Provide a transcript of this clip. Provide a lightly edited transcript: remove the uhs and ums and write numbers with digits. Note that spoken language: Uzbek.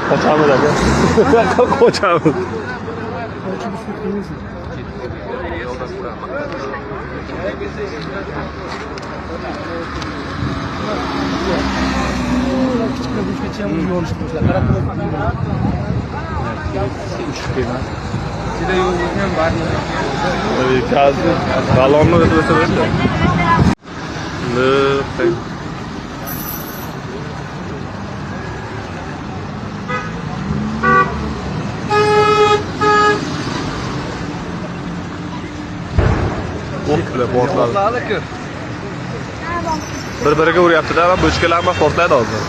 Qochamiz aka. Qochamiz. Balonni o'tib o'tdi. O'q bilan portladi. Bir-biriga uryapti-da, bochkalar ham portlaydi hozir.